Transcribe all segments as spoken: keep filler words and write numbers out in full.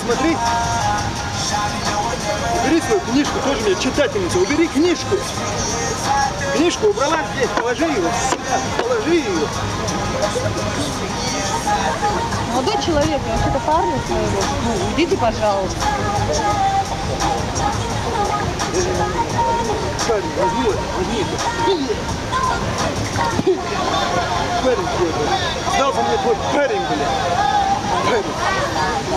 Смотри. Убери свою книжку, тоже мне читательница. Убери книжку. Книжку убрала здесь, положи её сюда, положи её. Молодой человек, я вообще-то парня своего. Ну, уйдите, пожалуйста. Парень, возьми его, возьми его. Парень твой, блядь. Сдался мне твой парень, блядь. Парень.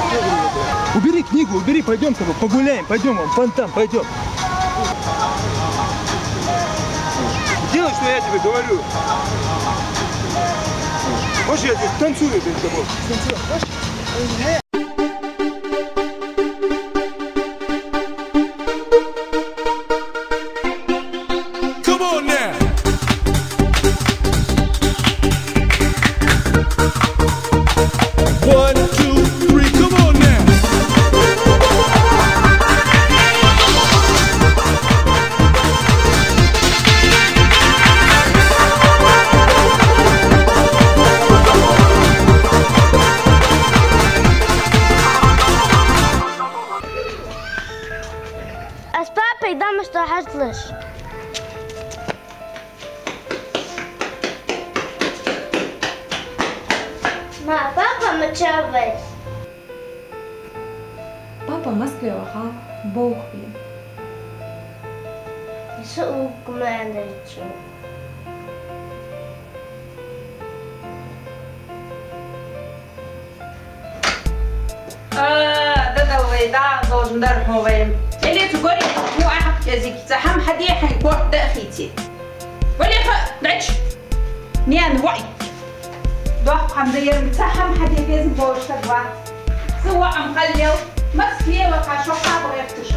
Что за меня, блядь? Убери книгу, убери, пойдём с тобой погуляем, пойдём, вон, вон там, пойдём. Делай, что я тебе говорю. Хочешь, я здесь танцую, блядь, с тобой? Come on now. One, two, three, come on now. Аз папай дома, что хьажлаш. Ма, папа мича вай? Папа Москве ваха, бохби. Со уг ма дачи. А, да, да, вай, да, должен дар хьо вай. Или цу горе, ну, а, язык, ца хӀама хьаде хьай, корт да хити. Валеха, дач. Нен, вай. Дох хам да ерм, ца хӀама хьаде безам болаш таг ва. Цу ва ам халлел, Москве ва ха шо ха бгӀехташ.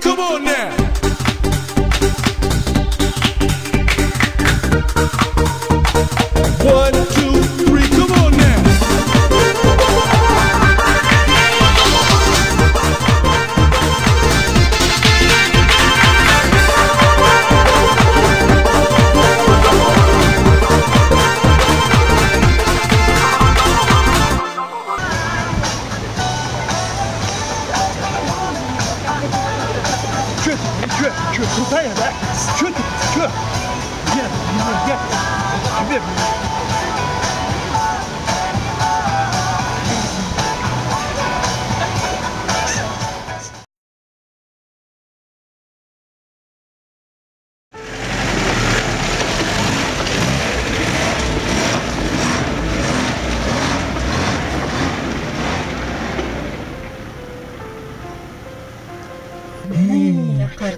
Come on now. One, two, three, come on now. Чё ты, чё, чё, крутая, да? Чё ты, чё? Нет, нет, нет, тебе.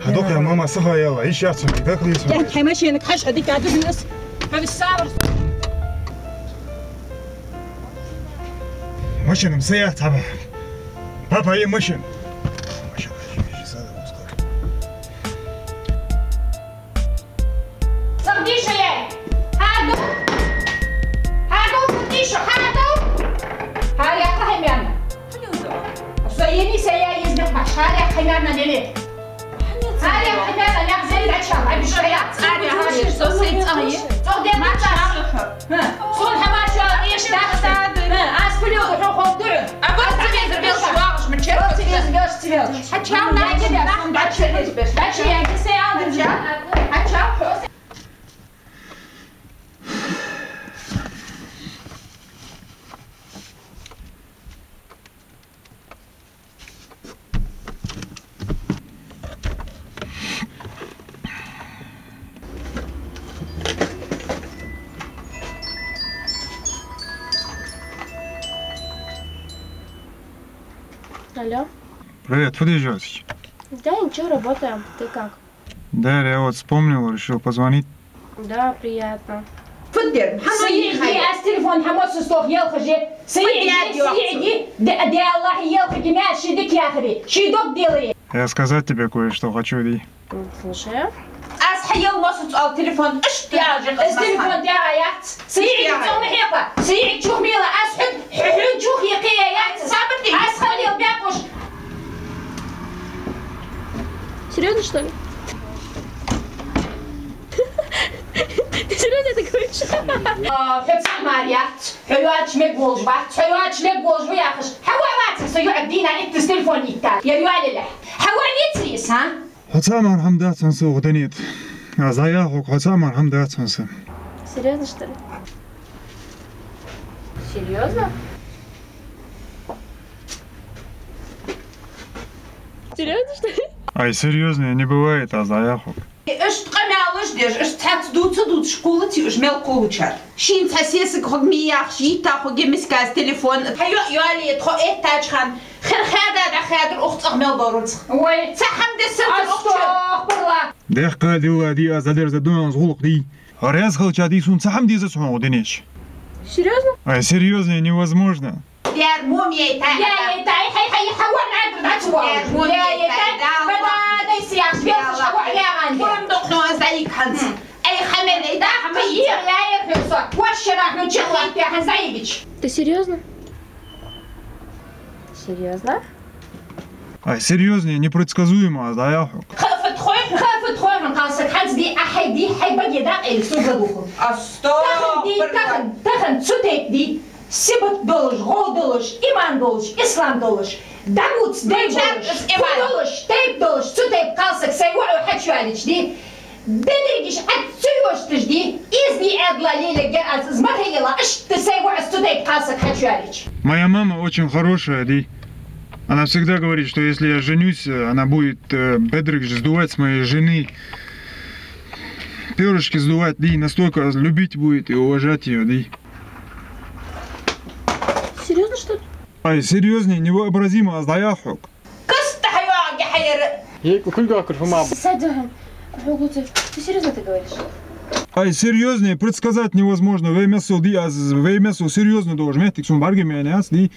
Хьадоха, мама, саха яла, иш яц, как лис. Я хьай машинага хьажа, дика дузмес. Хьавис савар. Машинам сая цхьаба. Папа, е машин. Машин. Сагдиша я. Хьаду. Хьаду, сагдиша, хьаду. Хьа яхха хьаймян. Со ени сая изме хаш. Хьа яхха хьаймян нели. Царех хьаьнала нах зен дача, обижаят. Царех хьаьнала, со сай цӀагӀа я. ЦӀогӀа ден мача. Сона хӀамаш яла эш даха. Аз пулю хьо хол дур. А вот тебе забил швалш, мача. Вот тебе забил швалш. Хьачам наги да, дача. Дача я, кисе алдын жа. Хьачам хо. Алло. Привет, фу деш йоацаш? Да, ничего, работаем. Ты как? Да, я вот вспомнил, решил позвонить. Да, приятно. Фу дер, хӀама сай йиӀиги, аз телефон хӀама сустох елхаже. Сай йиӀиги, сай йиӀиги, де, де Аллахь елхаги мя ши дик яхари, ши дог делари. Я сказать тебе кое-что хочу, иди. Слушаю. Аз хьа Ел масса цӀал телефон, ишта яжи, из телефон тӀера яц. Са йиӀиг цӀа ма хьекха. Са йиӀиг чух мела, аз хьу, хьу, хьу чух йекхе яц. Сабар де. Аз хьа лел бекъуш. Серьёзно, что ли? Ты серьёзно это говоришь? А, хьо цӀа мара яц. Хьо йоацаш мегаргволаш вац. Хьо йоацаш мегаргволаш ва яхаш. Хьо вац, со йоӀ дийнахьа итт телефон йитта. Я йоалелехь. Хьо вац ницрис, а? Хьо цхьа мара хӀама дац хьона сога, Данет. Аз дӀаяхьа хьога, хьо цхьа мара хӀама дац хьона са. Серьёзно, что ли? Серьёзно? Серьёзно, что ли? Ай, серьёзно, не бывает, аз дӀаяхьа хьога. Ишта къамаьлаш деш, ишта цхьацца дувца дувцаш кхувлаций уж мел кхувлачар. Шийна цхьа сесаг хьога ма яхаш, йитта хьога мисказ телефон. Хьа йоӀ йоалае тхо эттача хана, хӀара хада дӀахадар укх цӀагӀа мел доаллац. Вай. Цхьа хӀама десса укх чу. Астагфируллах. Дехка дилла дий, аз дӀадерза дунен гӀулакх дий. Раьза хилча дий, сона цхьа хӀама дезац хьона, Данет. Серьёзно? Ай, серьёзно, невозможно. Дер мум яйтай. Я, яйтай, хьай, хьай, хьай, вар нагар дац вар. Дер мум яйтай, да, бада, дай сиях, белаш, хьай, вар яган. Курам дохно, аз дай ханц. Ай, хамел, ай, да, хамел. Ай, я, я, хьуса. Ваш шера, хьу, чехла, я, ханзаевич. Ты серьёзно? Серьёзно? Ай, серьёзно, непредсказуемо, аз дӀаяхьа хьога. Хафат хой, хафат хой, хьан калсак ханз ди, а хьай ди, хьай баге дакъа или суга духу. Астагфируллах. Тахан ди, тахан, тахан цу тайп ди. Сибат долаш, гӀо долаш, иман долаш, ислам долаш, дагуц дай долаш, фу долаш, тайп долаш, цу тайп калсак сай воӀо хьачуялич ди. Бедригиш Ӏад цу йошташ ди, изни Ӏадла леле гер аз из махайила, ишта сай воӀо цу тайп калсак хьачуялич. Моя мама очень хорошая, ди. Она всегда говорит, что если я женюсь, э, она будет, э, бедригиш сдувать с моей жены. Перышки сдувать, ди, настолько любить будет и уважать её, ди. Серьёзно, что ли? Ай, серьёзно, невообразимо, аз дӀаяхьа хьога. Каста хьайоаге хьайра. Ей, кулга курфу мам. Садам. Ты серьёзно это говоришь? Ай, серьёзно, предсказать невозможно. Вай мессел ди, аз вай мессел серьёзно долаш моттиг сона бӀаргаяйнаяц ди.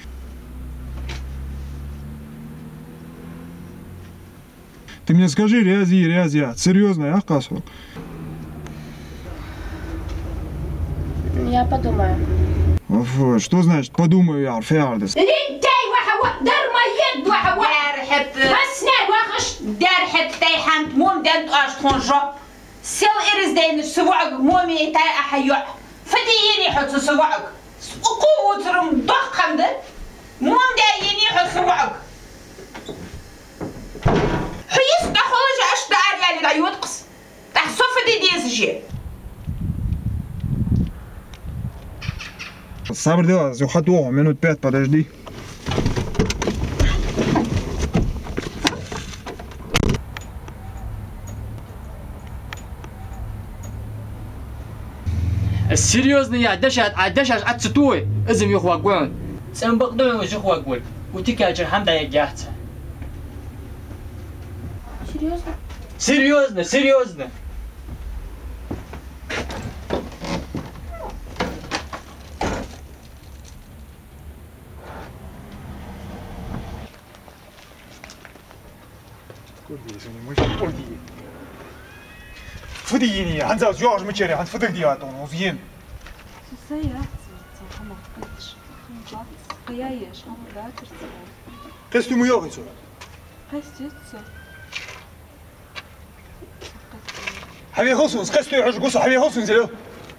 Ты мне скажи, раьза, раьза яц. Серьёзно яхаш хьога? Я подумаю. Оф, что значит подумаю, я фиардес? Линтяй ваха ва, дармоед ваха ва. Дерхьет. Хасне вахаш. Дерхьет тайхьант мум дент аш тхон жоп. Сел ираз дайнаш са воӀаг мум яйтай а хьай йоӀ. Фу де енай хьо цу са воӀаг? Укхо вуцарум дохкхам да? Мум де енай хьо са воӀаг? Хьо йист дӀахулаш аш даар яли дӀайоткъас. ТӀаккха со фу де дезаш я? Сабар де, аз юха тоху, минут пять подожди. Серьёзно я, дешаш, а дешаш Ӏа ца тохий, из-м юха ваггу хьона. ЦӀен бакъ да хьона из юха ваггвар. Утикачар хӀама дӀаергьяц. Серьёзно? Серьёзно, серьёзно. Курдиса, не мышь, курди. Фу де енай, хӀанз аз йоагӀаш ма чура, хӀанз фу дагадеа тхона, уз ен. Са яц, ца хӀама хеташ. Хьан бац, кхаяеш, хӀама дацар ца. Кхестий ма йоагӀий цо? Кхестий цо. Хьавехал сона, кхестий хьожа гуса, хьавехал сона зел.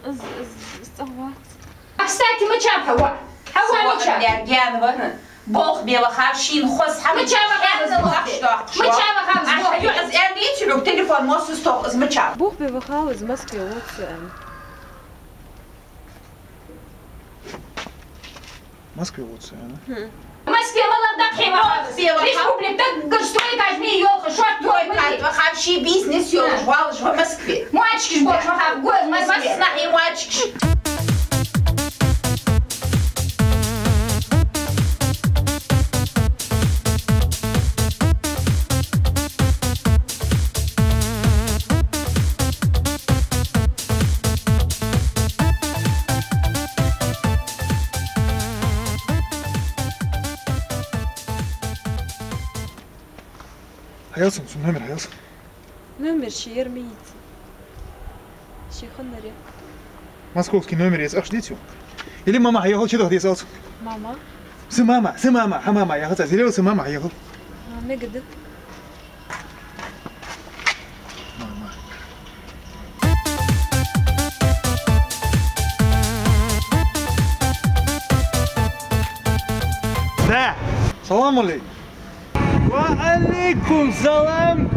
Из, из, из цӀагӀа вац. Кстати, мича ва хьа воӀ? Хьа воӀ мича? Со воӀ дер гаьна ваха. Болх бе вахав шийна хоза хӀама. Мича вахав из? Мича вахав из? Аша ю аз эр дийци, телефон мосус тох из мича. Болх бе вахав из, Москве вуц аьнна. Москве вуц аьнна? Хм. Москве малагӀа даккхий вахав из? Москве вахав. Республика, гострой каждый йолха, шорт йолха. Вахав ший бизнес йолаш, валаш ва Москве. Мочкиш бош вахав, гой Москве. Маснахьи мочкиш. Хьаелсун, цун номер хьаелсун. Номер шера ма йийца. Московский номер есть, ахча деций? Или мама хьаехал, чу даха деза алца? Мама. Са мама, са мама, хьа мама яхац аз, или са мама хьаехал? А, мегаргда. Мама. Да. Салам алейкум. Ва алейкум салам.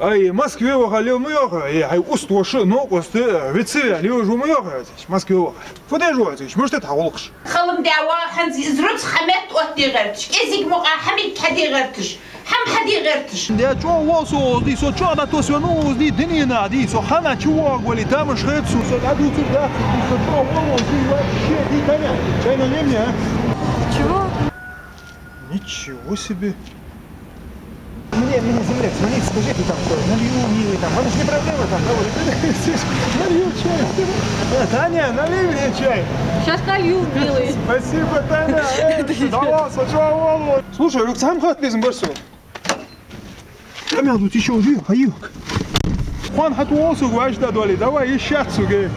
Ай, Москве ваха лел ма йоах, ай, хьай уст воша, новкъост, вицаве лел жу ма йоах, Москве ваха. Фу деш ву хьо, мишта да хьа гӀулакхаш? Халам деш ва, хӀанз из рузкъа хьа метта оттаде гӀерташ, кӀезига мукъа хьа мига хьаде гӀерташ, хӀама хьаде гӀерташ. Я чӀоагӀа воал со укхаза, дий, со чӀоагӀа дӀатосвеннав укхаза, дий, дунен, дий, со хьанна чу воагӀа вале, тамаш хет сона, со дӀадувцар дац, дий, со чӀоагӀа воал укхаза, дий, вообще, дий, таня. Чай налей мне, а? Чего? Ничего себе. Мне, мне, земляк, звони, скажи, ты там что, налью, милый, там, вам же не проблема там, да, вот. Налью чай. А, Таня, налей мне чай. Щас налью, милый. Спасибо, Таня. Э, давай, сначала воал. Слушай, рюкзак хат безам бар со. Камера тут ещё уже, а юг. Хьан хьатӀавоал сога, ваш да доли, давай, ещё сога.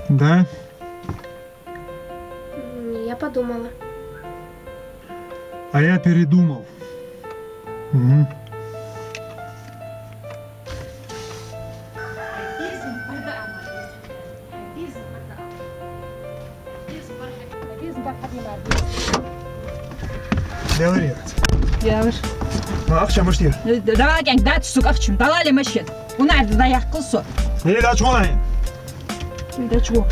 Да. М, я подумала. А я передумал. Мгм. Говори. Я уж. Ну, ахча мишта я? Давай, кӀаьнк, дац сога ахча. Далале машен. Унар да яхкал со. Не, да чего? Да чего?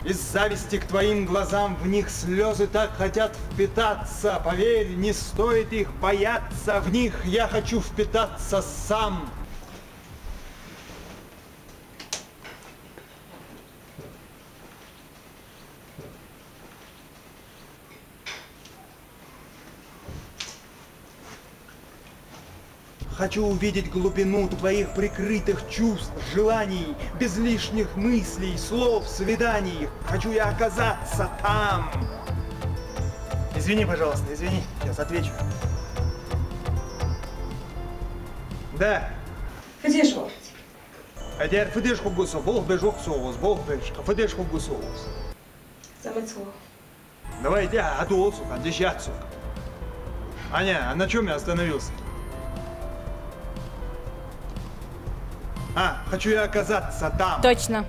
Из зависти к твоим глазам, в них слёзы так хотят впитаться. Поверь, не стоит их бояться, в них я хочу впитаться сам. Хочу увидеть глубину твоих прикрытых чувств, желаний, без лишних мыслей, слов, свиданий. Хочу я оказаться там. Извини, пожалуйста, извини. Сейчас отвечу. Да. Где же он? А дер фу деш хургва со, болх беш вац со укхаза, болх беш, фу деш хургва со укхаза. Замысло. Давай, иди, а то олсу, а диш яц со. Аня, а на чём я остановился? А, хочу я оказаться там. Точно.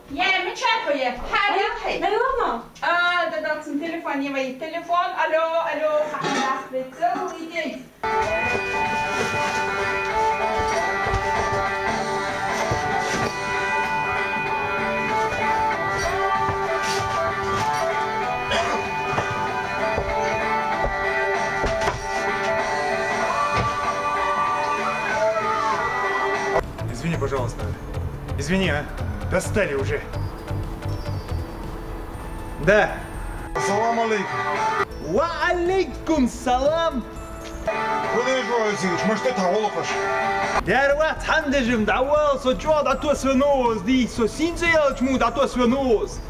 Я, мичахо я, хьарил хьай. Наверно. А, да, да, цун телефон, я вай телефон. Алло, алло, хьан дас бе целый день. Извини, пожалуйста. Извини, а. Достали уже. Да. Ассаламу алейкум. Ва алейкум салам. Фу деш ва, Васильевич, мишта да хьа гӀулакхаш? Дер вац хьан дежам, дӀавала, со чӀоагӀа дӀатосвеннав укхаза, дий, со сийна ца яьлча мо дӀатосвеннав укхаза.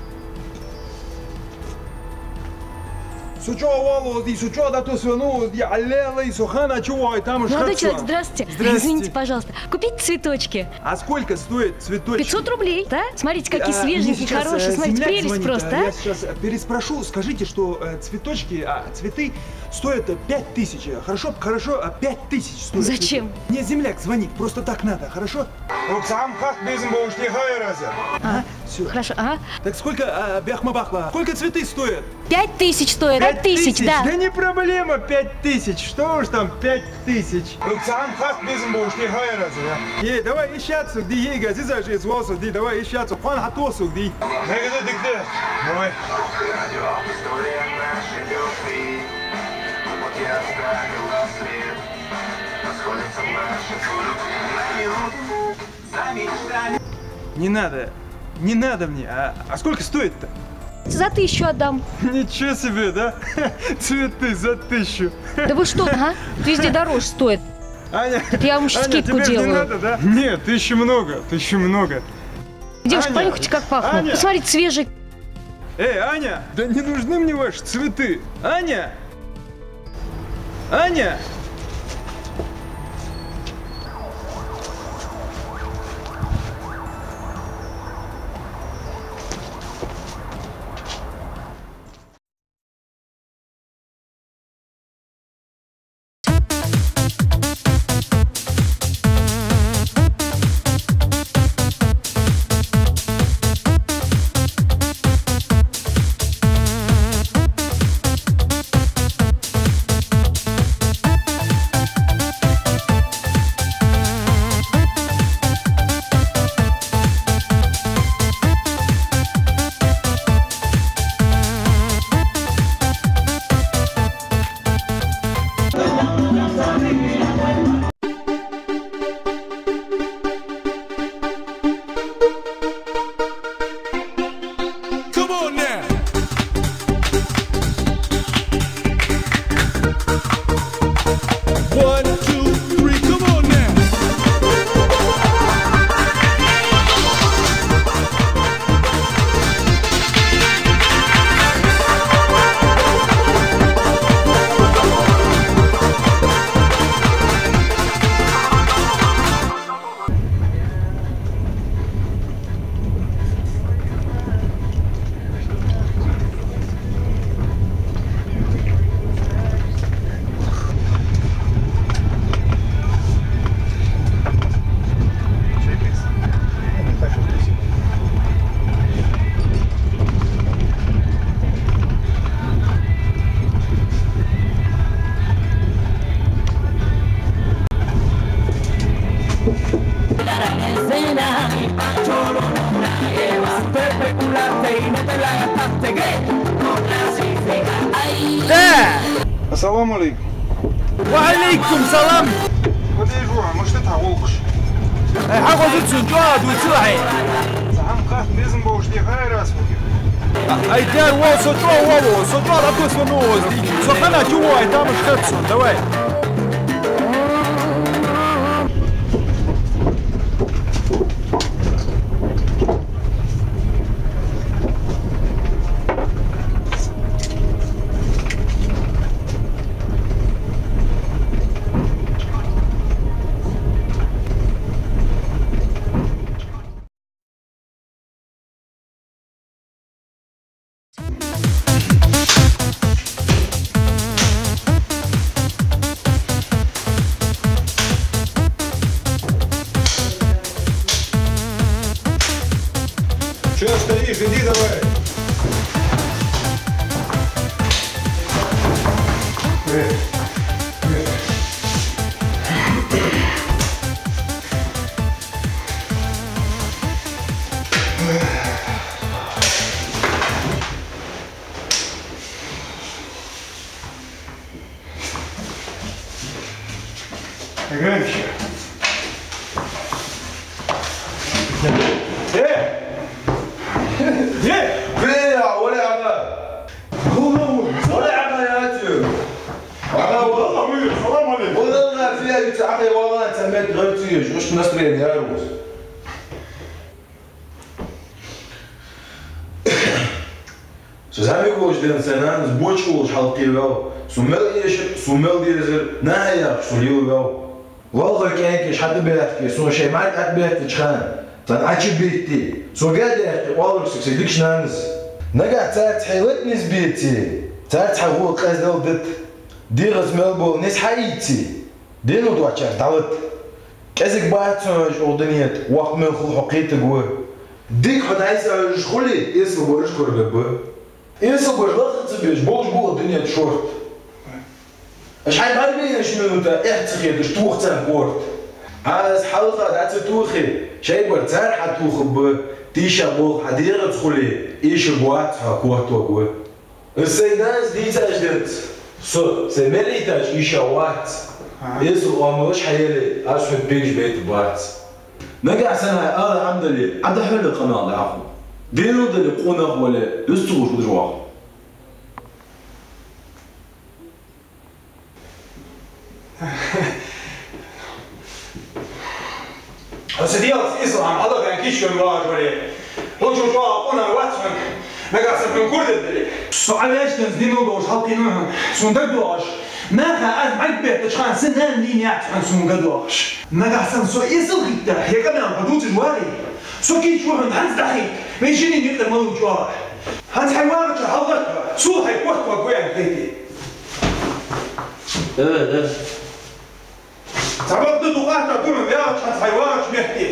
Со чӀоагӀа валоз ди, со чӀоагӀа дӀатосвеннав ди, аллелай, со хана чу вай, там уж... Молодой человек, здравствуйте. Здравствуйте. Извините, пожалуйста. Купить цветочки. А сколько стоят цветочки? Пятьсот рублей, да? Смотрите, какие... А, мне свеженькие, сейчас, э, хорошие. Смотрите, земляк прелесть звонит, просто, а, а? Я сейчас, э, переспрошу. Скажите, что, э, цветочки, а, цветы стоят, э, пять тысяч. Хорошо, хорошо, а, пять тысяч стоят. Зачем? Цветы. Мне земляк звонит, просто так надо, хорошо? Руксам хат безам бош, не хайраза. А, всё. Хорошо, ага. Так сколько, а, бяхма бахла? Сколько цветы стоят? Пять тысяч стоит. Пять тысяч, да. Да не проблема, пять тысяч. Что уж там, пять тысяч. Руксам хат безам бош, не хайраза, да? Е, давай ещё цу, ди, е, гази зажи, звался, ди, давай ещё цу, хан хатосу, ди. Мега да дикде. Давай. Не надо. Не надо мне. А, а сколько стоит-то? За тысячу отдам. Ничего себе, да? Цветы за тысячу. Да вы что, а? Везде дороже стоит. Аня, так я вам ещё скидку делаю. Аня, тебе же не надо, да? Нет, тысячи много, тысячи много. Девушка, Аня, понюхайте, как пахнет. Аня. Посмотрите, свежий. Эй, Аня, да не нужны мне ваши цветы. Аня! Аня! Come on now. One, two, three, come on now. Да! Ассаламу Ӏалайкум. Ва Ӏалайкум салам. Ва дежура, мишта тӀа гӀулакхаш? Ай, хьагӀоза цун чӀоагӀа дувцал хьай. Цхьа хӀама хатта безам бола, шди хайрас вуги. Ай, дер вол, со чӀоагӀа вол, со чӀоагӀа дӀатосвеннав, со хана чу вай, там уж хат сона, давай. Чё стоишь? Иди давай. Играем ещё. Э! Э! Со зӀамига волча денз сай нанас боча волаш хьалкхеваьв. Сона мел эшар, сона мел дезар наха яхаш со лелаваьв. Лоалахой кӀаьнкаш хьатӀабаьхкий, сона шоай мӀарг тӀабеттача хана, царна Ӏочубеттий, сона га даьккхий оаларгсаг сай дикача нанас. Нагахь царца хье лата низ беце, царца хьа гӀо къаздала дита. ДегӀаца мел бола низ хьаийце, дено доацачарца дӀалата. КӀезига бац хьона хьожаш укх дунен тӀа, воккха мел хул хьо кхетаргва. Дика хьо дӀасахьожаш хуле, эсала бараш корабергба. Эсала бараш лакха ца безаш, болаш ба укх дунен тӀа шортта. Аш хьай бӀаргбайнача минута эхь ца хеташ, тоха царна корта. Аз хьалха дӀа ца тохе, шоай бар цар хьатохаргба, тийша болх хьа дегӀаца хуле, эшаргвац хьо, корта варгва. Из сай нанас дийцача денз со сай мел лийтача ийша вац. Ага. Эсала оамалаш хьаеле, аз хьона бегаш байтаргбац. Нагахь санна ала Ӏомадале, Ӏа дӀахьола къамаьл дӀахо. Дено дале, къонах вале, из ца гуш удаш ваху. Хьо са дегӀаца эсала хӀама хьалха кийчвенна вагӀаш вале, хьо чу чӀоагӀа къонах вац хьона, нагахь санна хьона кура дергдале. Со Ӏа ваьча денз дийнал долаш хьалкхийнав хьона, сона дагадоагӀаш. Наха аз мӀарг беттача хана са нана лийнаяц хьона сона дагадоагӀаш. Нагахь санна со эсала хетта, хье къамаьл хьо дувцаш вагӀе, со кийчву хьона хӀанз дӀахийта, вай шинне юкъера малав чӀоагӀа. ХӀанз хьай вагӀача хьалгӀатта, сул хьай корта варгва аьнна хете. Да, да. Цхьабакъда дукъ атта дуьхьал ваьгӀача хӀанз хьай вагӀача метте.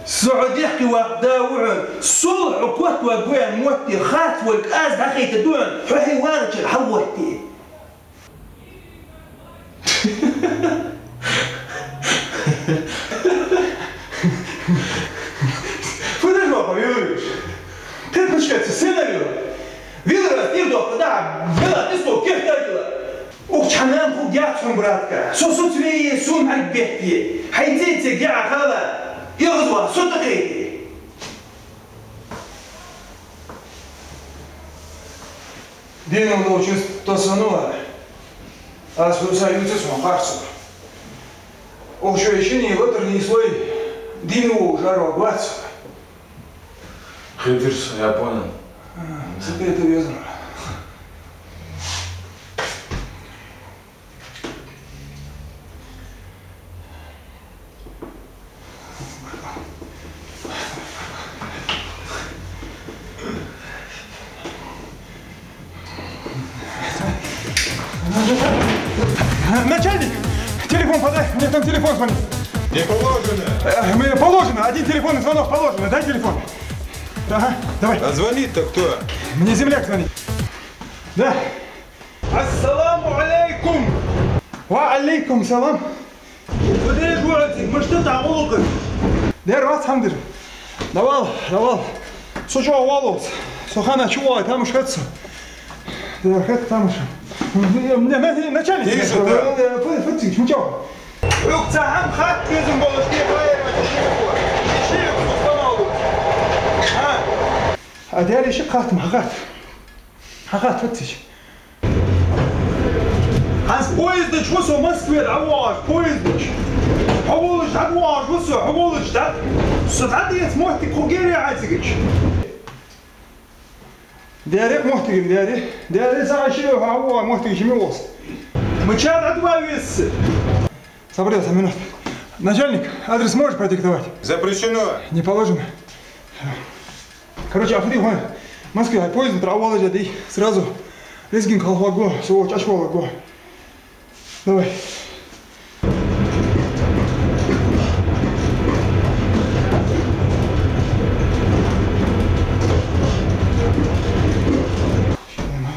Со хьо дехке ваккха да ва хьона, сул хьо корта варгва аьнна мотте, харц волга аз дӀахайта дуьхьал, хьо хьай вагӀачара хьалгӀатте. Фу деш ва хьо, Виларий? Кхетача кхетац, сенна вила? Вилар аз тӀера дохка да, вила, тӀе стол кертара вила. Укх чу хьа нана хургьяц хьона, братка. Со соцаве, сона мӀарг бетте. Хьай цецега яа хала, эгӀазваха со тӀакхете. Дийнал долчунца тосанва, аз хӀуса ювцац хьона харцо. Укх шоай шинне латар нийслой, дийнал волаш жӀарваргвац. Хетар со, я понял. А, цу тӀа это везар. Начальник, телефон подай, мне там телефон звонит. Не положено. Э, мне положено, один телефонный звонок положено, дай телефон. Ага, давай. А звонит-то кто? Мне земляк звонит. Да. Ассаламу Ӏалайкум! Ва Ӏалайкум салам! Фу деш ва хьо цига, мишта да гӀулакхаш? Дера вац хӀама дер. Давал, давал. Со чӀоагӀа валлалц. Со хана чу валай, тамаш хет со. Дера хет тамаш. М, м, м, начальник. Тише, да. Э, фу, фу цига, чу чӀоагӀа. Хьога цхьа хӀама хатта безам болаш, те байра, шиъ ва. Шиъ ва, сама ва. А? А дера шиъ хатта, ма хатта. Хьахатта фу цига. ХӀанз поезда чу ва со, Москвера дӀавоагӀаш, поезда чу. Хьо волаш дӀавоагӀаш ва со, хьо волаш дӀа. Со дӀадеца моттиг хургьяр хьай цига чу. Дера моттиг, дера. Дера, сага шиъ хьо воагӀа моттиг чу ма вос. Мичара дӀадоагӀа веза со? Собрался, минут. Начальник, адрес можешь продиктовать? Запрещено. Не положено. Короче, афри, ха, Москве, а поезд тӀара валажа дий, сразу лезгинка хьалха вагго, со волча Ӏочуваларгва. Давай.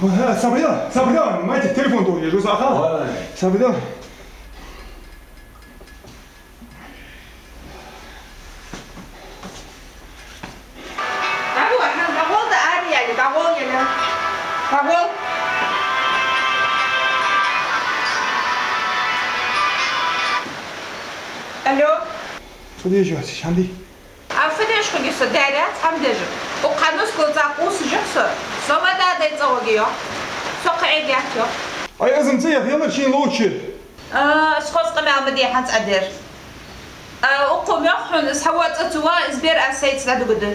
Ага, собрал, собрал, мать, телефон долго, я же сахал. Давай. Собрал. ДӀагӀо, хьан дӀагӀол да, ари яли, дӀагӀол яли. ДӀагӀол. Алло. Фу деш ва, хьанди? А фу деш хургья со, дера, хӀама деш? Укх ханус кулца кхувсаш я со. Со ма дадай цӀа ваге йоах. Со кхы Ӏе гетт йоах. Ай, азам ца яха, ялар шийна лоучи. А, ас хоза къамаьл ма де хӀанз Ӏа дер. А, укхо Мох хьона, из хьавоацаш ца ва, из бер аз сайца дӀадугаш да.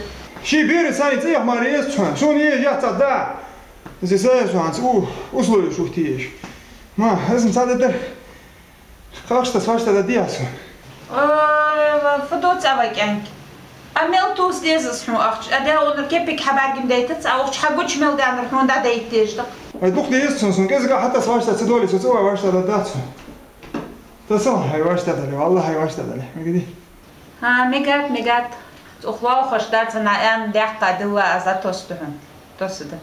Ший бер сайна цӀех мара еза хьона, сона еза яц цхьа да. Из сайца хьона цу условеш ухтеш. Ма, из цхьа да дар. Кхахьаш тас ваш тада диасу. Ой, ва, фу доц ава кӀаьнк. А мел тувса деза аз хьона ахча? А де унар кепик хьабаргим дайтац, а ухча хьагуча мел данар хьона дӀадайта деза дакъ. Ай, дукха деза сона, сона кӀезига хьатас ваш тада ца доле, со цӀа ва ваш тада дац. Тасал хьай ваш тада ле, валла хьай ваш тада ле. Мегади. Ха, мегад, мегад. Цу хлоахаш дар цана аьнна дехка дилла аз а тосду хьона. Тосуда.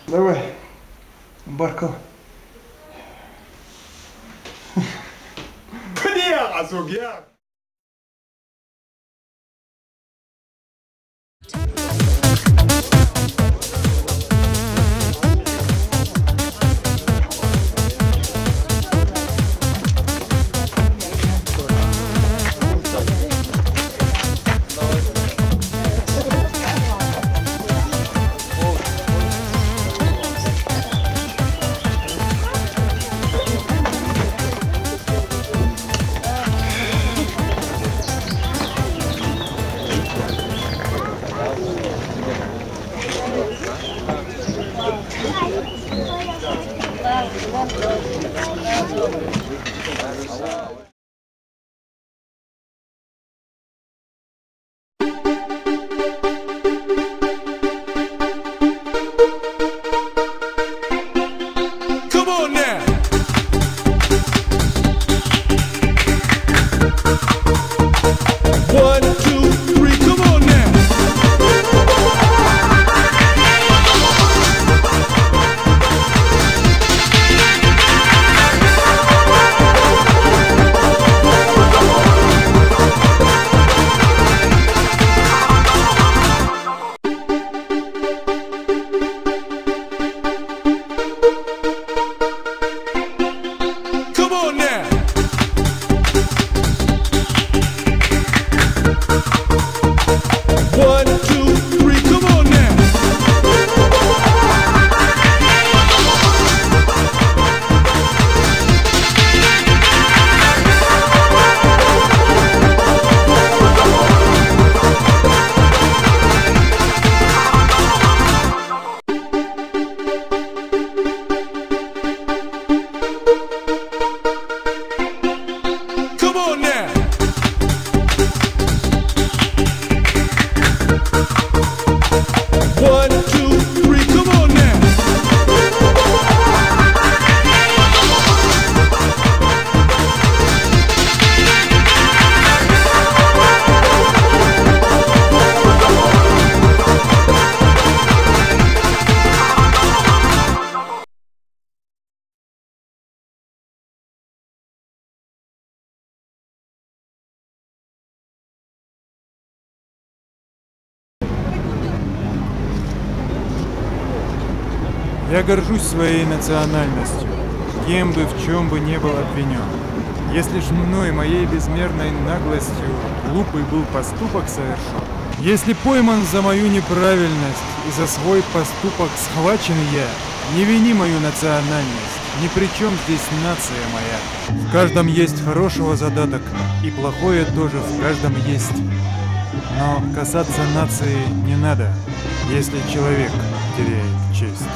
Давай. Баркал. Бля, азуг я. Come on now. One, two, three, come on now. Come on now. One, two, three, come on now. Come on now. One, two, three, come on now. Я горжусь своей национальностью, кем бы, в чём бы не был обвинён. Если ж мной, моей безмерной наглостью, глупый был поступок совершён, если пойман за мою неправильность и за свой поступок схвачен я, не вини мою национальность, ни при чём здесь нация моя. В каждом есть хорошего задаток, и плохое тоже в каждом есть. Но касаться нации не надо, если человек теряет честь.